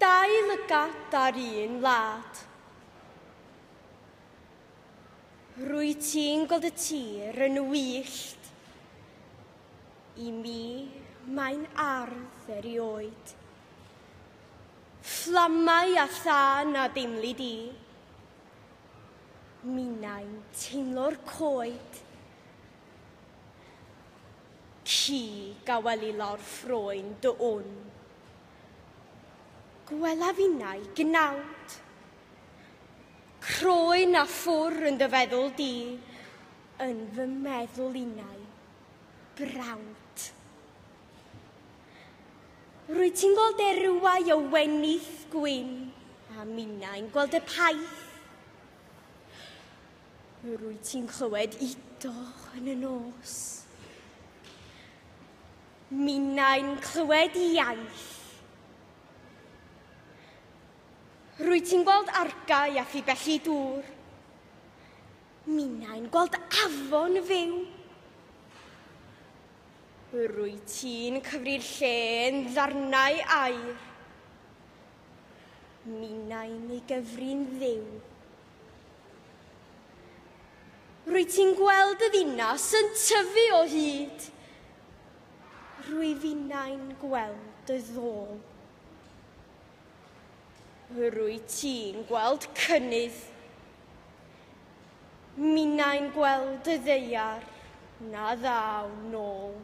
Dau lygad ar un wlad. Rwy ti'n gweld y tir yn wyllt. I mi, mae'n ardd erioed. Fflamau a thân a deimli di. Minnau'n teimlo'r coed. Ci gawel i lawr ffroen dy wn. Gwelaf innau gnawd. Croen a ffwr yn dy feddwl di, yn fy meddwl innau, brawd. Rwy ti'n gweld erwau o wenith gwyn, a minnau'n gweld y paith. Rwy ti'n clywed udo yn y nos. Minnau'n clywed iaith. Rwy ti'n gweld argau a phibelli dŵr. Minnau'n gweld afon fyw. Rwy ti'n cyfri'r lle yn ddarnau aur. Minnau'n ei gyfri'n ddiw. Rwy ti'n gweld y ddinas yn tyfu o hyd. Rwy finnau'n gweld y ddôl. Rwy ti'n gweld cynnydd. Minnau'n gweld y ddaear na ddaw nôl.